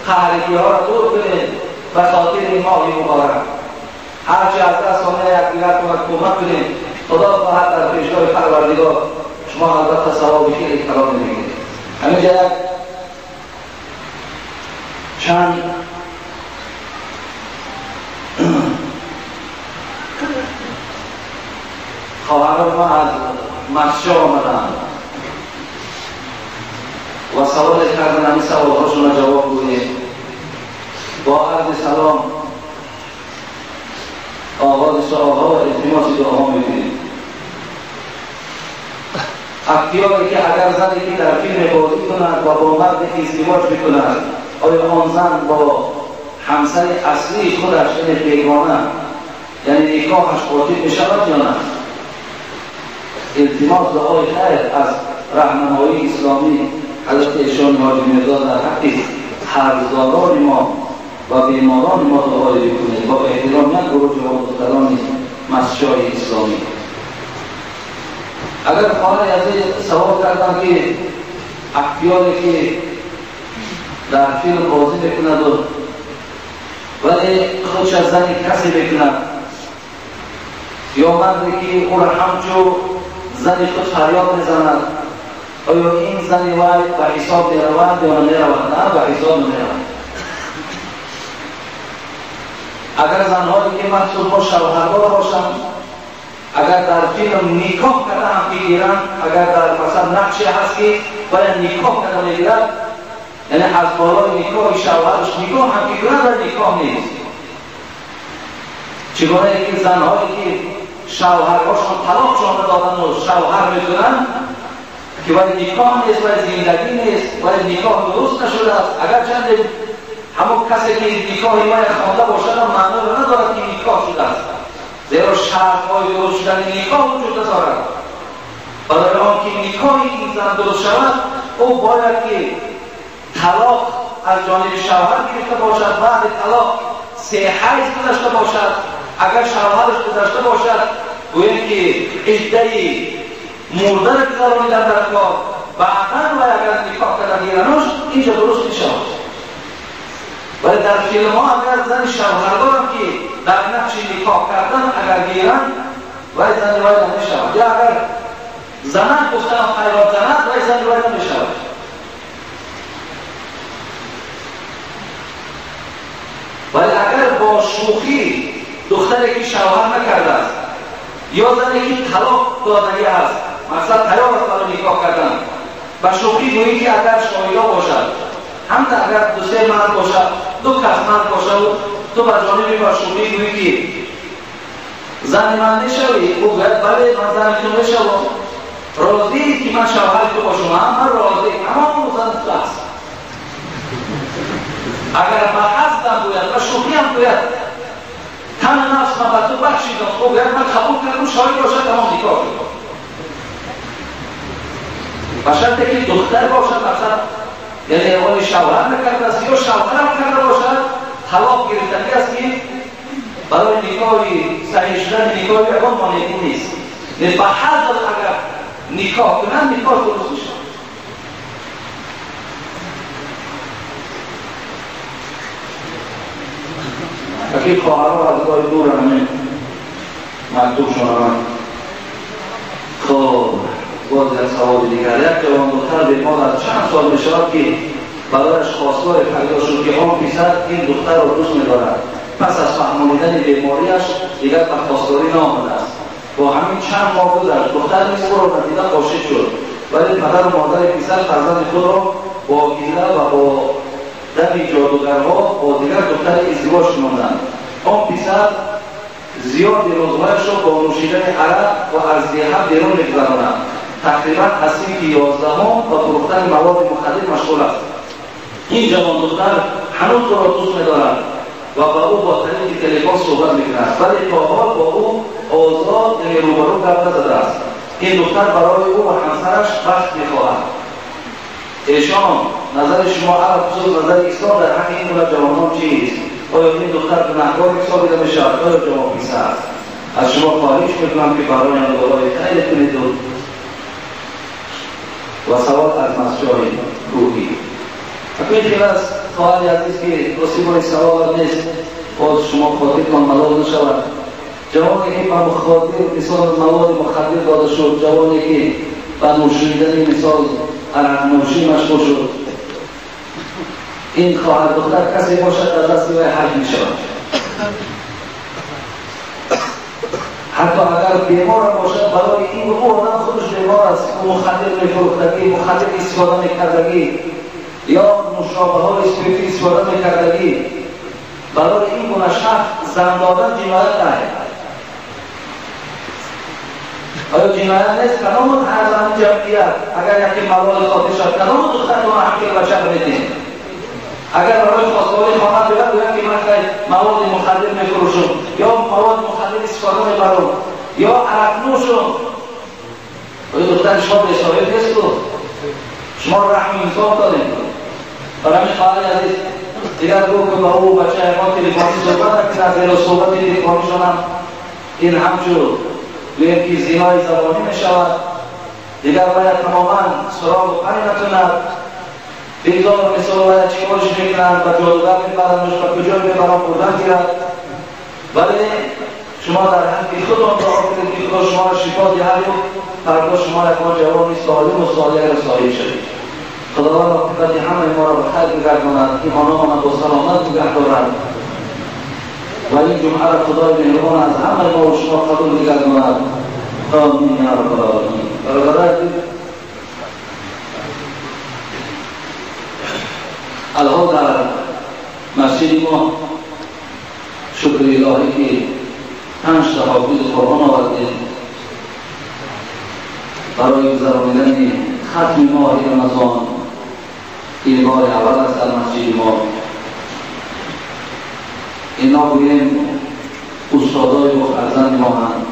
قهرگی ها را دور کنید به خاطر این ماه مبارک. هرچی از دست آمده یکدیگر کمک کنید، خدا خواهد در پیشگاه پروردگار شما البته ثواب خیلی کلام میگیرید. همینجا یک چند خواهران ما از مسجد آمدند، و سوال کردن، همین سوالهاشون را جواب گوییم. با عرض سلام آغاز سوالها و التماس دعاها میکنیم. اختیاری که اگر زنی که در فیلم بازی کند و با مرد ازدواج میکند، آیا آن زن با همسر اصلی خودش یعنی بیگانه یعنی نکاحش باطل میشود یا نه؟ التماس دعای خیر از رهنمایی اسلامی حضرت ایشان حاجی میرزا در حق قرضداران ما و بیماران ما دعای بکنید. با احترام یک گروه جوان دختران مسجد اسلامی. اگر خواهر عزیز سوال کردم که اختیاری که در فیلم بازی میکند ولی خودش از زن کسی میکند یا مردی که او را همچو زن خود فریاد میزند، آیا این زن وی به حساب میرود یا نمیرود؟ نه، به حساب نمیرود. اگر زنهایی که مخصوص با شوهردار باشند، اگر در فیلم نکاح کرده هم بگیرند، اگر در مثلا نقشی هست که باید نکاح کرده میگیرد، یعنی از بالای نکاح شوهرش نکاح هم بگیرند و نکاح نیست. چگونه که زنهایی که شوهرهاشون طلاقشون دادن و شوهر میکنند که باید نکاح نیست، باید زندگی نیست، باید نکاح درست نشده است. اگر چند همون کسی که نکاحی باید خوانده باشد هم معنا رو ندارد که نکاح شده است، زیرا شرط‌های درست شدن نکاح وجود ندارد. برای آنکه نکاح این زن درست شود، او باید که طلاق از جانب شوهر گرفته باشد، بعد طلاق 3 حیض گذشته باشد. اگر شوهرش گذشته باشد، گوییم که عده مرده را گذراندن در کار، بعدا و اگر نکاح کردن گیرنش اینجا درست میشود. ولی در فیلم ها اگر زن شوهردارم که در نقش نکاح کردن اگر گیرن ولی زن وای نمیشود، یا اگر زنان گفتن خیرات زند ولی زن وای نمیشود. ولی اگر با شوخی دختری که شوهر نکرده است یا زنی که طلاق دادگی است، مثلا تیار است برای نکاح کردن، با شوخی گویی که اگر شاهدا باشد، هم اگر 2-3 مرد باشد، 2 کس مرد باشد، تو به جانبی با شوخی گویی که زن من نشوی، او گوید بله من زن تو نشوم، راضی که من شوهر تو باشم، من راضی، تمام زن تو است. اگر به حسدم گوید و شوخی هم گوید تن نفس من به تو بخشیدم، او گوید من قبول کردم، شاهد باشد، تمام نکاح شد. به شرطی که دختر باشد، مثلا یعنی اول شوهر نکرده است یا شوهر هم کرده باشد، طلاق گرفتنی است که برای نکاح صحیح شدن نکاح یگان مانعی نیست. به حد اگر نکاح کنند نکاح درست میشود. اکی خواهرها از راه دور همه مکتوب شما. خب باز یک سوال دیگر. یک جوان دختر بیمار از چند سال می شود که برایش خواستگار پیدا شد که آن پسر این دختر را دوست می‌دارد. پس از فهمانیدن بیماریش دیگر به خواستگاری نآمده است. با همین چند ماه گذشت، دختر نیز او را ندیده عاشق شد، ولی پدر و مادر پسر فرزند خود را با حیله و با دم جادوگرها با دیگر دختر ازدواج کناندند. آن پسر زیاد روزهایش را با نوشیدن عرق و از دیه بیرون می‌گذراند. تقریبا از صنف 11 و فروختن مواد مخدر مشغول است. این جوان دختر هنوز او را دوست می‌دارد و با او با طریق تلفن صحبت می‌کند، ولی تا حال با او آزاد یعنی روبرو گپ نزده است. این دختر برای او و همسرش وقت می‌خواهد. ایشان نظر شما عرب خصوص نظر اسلام در حق این گونه جوانان چیست؟ آیا این دختر گناهکار حسابیده می‌شود؟ آیا جوان پسر است؟ از شما خواهش می‌کنم که برای دعای خیر کنید. و سوال از مسجد روحی. این خیلی از خواهر عزیز که رسیبای سوال نیست، باز شما خاطرتان ملال نشود. جوانی که به مخاطر مثال مواد مخدر داده شد، جوانی که به نوشیدن مثال عرق نوشی مشغول شد، این خواهر دختر کسی باشد در دست وی حج می شود. Ҳатто агар бемор бошад, барои ин ӯ одам худаш бемор аст, ӯ мухаддир мефурӯхтагӣ, мухаддир истифода мекардагӣ ё нӯшобаҳои спиртӣ истифода мекардагӣ, барои ин гуна шахс зан додан ҷиноят аст. Оё ҷиноят нест? Кадом ҳар ҷамъият агар яке малоли хотир шавад, кадом духтарро ҳаққи бача медиҳем? Агар барои хостгории хона биёяд, гӯяд ки ман маводи мухаддир мефурӯшам ё маводи мухаддир истифода мебарам ё арақнӯшам, оё духтари шумо бесоҳиб нест? Шумо раҳми инсоф доред. Барои ҳамин хоҳари азиз, дигар гӯ ки ба ӯ бача ягон телефонӣ суҳбат накунад, зеро суҳбати телефонишонам ин ҳамчун гӯем ки зинои забонӣ мешавад. Дигар бояд тамоман суроғу пай накунад. Бигзор мисол бояд чӣ корш мекунанд, ба ҷодугар мебарандш, ба куҷо мебаранд, бурдан гирад. Вале шумо дар ҳаққи худон дуо кунед ки Худо шуморо шифо диҳад ва фардо шумо ягон ҷавони солиму солеҳро соҳиб шавед. Худованд оқибати ҳамаи моро ба хайр бигардонад, ин хонамонро бо саломат нигаҳ дорад ва ин ҷумъаро Худои меҳрубон аз ҳамаи мо ва шумо қабул бигардонад. Омин я раббал оламин. Бародарони азиз, алҳол дар масҷиди мо шукри илоҳӣ ки 5 та ҳофизи Қуръон овардем барои гузаронидани хатми моҳи Рамазон. Ин бори аввал аст дар масҷиди мо. Ино гӯем устодои мо, фарзанди мо ҳанд.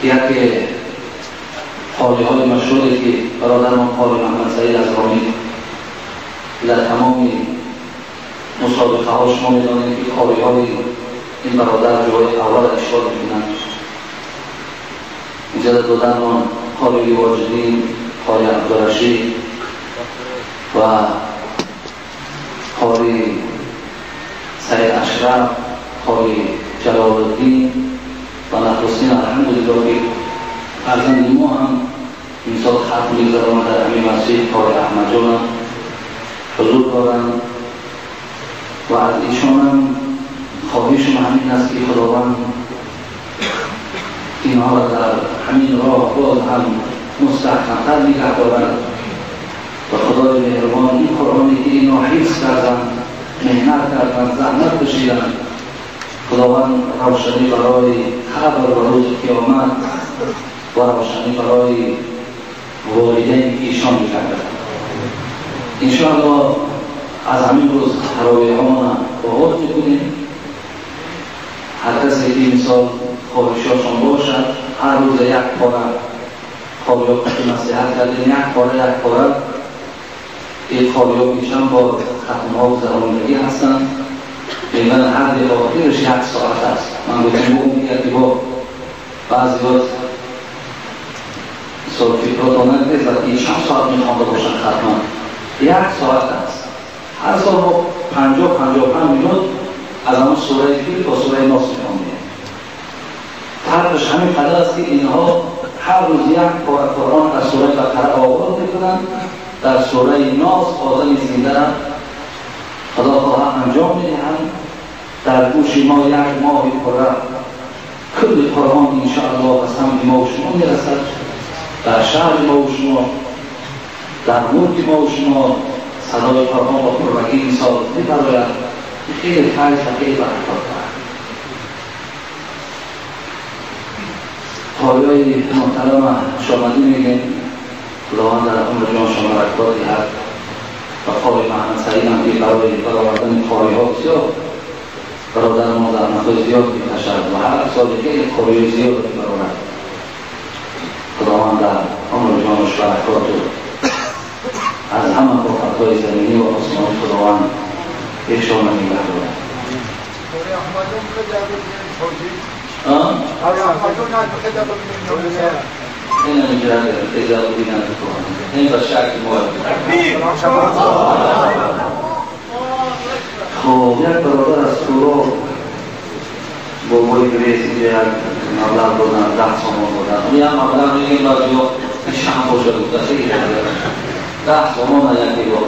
Яке қориҳои машҳуре ки бародармон қори Муҳаммад Саид аз Ромӣ дар тамоми мусобиқаҳо шумо медонед ки қориҳои ин бародар ҷои аввал ишғол мекунанд. Инҷа доданмон қори Ривоҷиддин, қори Абдурашид ва қори Саид Ашраф, қори Ҷалолуддин ва нахустин алҳамдулиллоҳ ки фарзанди мо ҳам имсол хатм мегузаронад дар ҳамин масҷид, қори Аҳмадҷонам ҳузур доранд ва аз эшонам хоҳишам ҳамин аст ки Худованд инҳоро дар ҳамин роҳ боз ҳам мустаҳкамтар нигаҳ дорад ва Худои меҳрубон ин Қуръоне ки инҳо ҳифз карданд, меҳнат карданд, заҳмат кашиданд, Худованд равшанӣ барои қабр ва рӯзи қиёмат ва равшанӣ барои волидайни эшон бигардад. Иншоаллоҳ аз ҳамин рӯз таровеҳҳоро оғоз мекунем. Ҳар касе ки мисол хоҳишҳошон бошад, ҳар рӯз як пора қориҳо ки маслиҳат кардем, як пора як пора ин қориҳо ки чанд бор хатмҳо гузаронидагӣ ҳастанд, мегӯянд ҳар дақиқа охираш як соат аст. Ман гуфтам ки бо баъзеҳо мисол фикротон нагрезад ки чанд соат мехонда бошанд хатман. Як соат аст. Ҳар сол мо 50-55 минут аз ҳамон сураи Фил то сураи Нос мехондем. Фарқаш ҳамин қадар аст ки инҳо ҳар рӯз як пора Қуръон аз сураи Бақара оғоз мекунанд, дар сураи Нос одами зинда Худо хоҳа анҷом медиҳанд. Дар гӯши мо як моҳи пурра кулли Қуръон иншоаллоҳ ба самти мо ва шумо мерасад. Дар шаҳри мо ва шумо, дар мулки мо ва шумо садои Қуръон ба пуррагӣ мисол мебарояд. خیلی فیض و خیلی برکات دارد. قاریای محترم شامدی میگیم خداوند در عمر جان شما برکات دهد و قاری محمد سعید هم که برای برآوردن قاری ها بسیار برادر ما زحمت‌های زیاد میکشد و هر سال خیلی قاری زیاد میبرآورد. خداوند در عمر جانش برکات از همه آفت‌های زمینی و آسمانی خداوند ایشان نگه دارد. این اینجا اجازه بینند این با شک مورد. خب یک برادر از سورا بابای گریس اینجا یک مبلغ دادن، 10 سامان دادن. اون یک مبلغ میگیم بعضی ها شم باشه گفته خیلی 10 سامان یکی با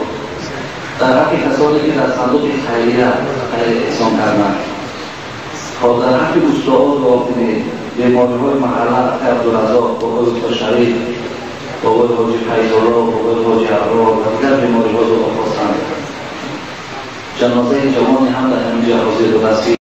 در حق کسانی که در صندوق خیریه خیر احسان کردند، تا در حق استاد دعا کنید. بیماری‌های محله، عبدالرزاق، بابای استاد شریف، بابای حاجی فیض‌الله، بابای حاجی ابرار و دیگر بیماری‌ها دعا خواستند. جنازه جوانی هم در همینجا حاضر بود.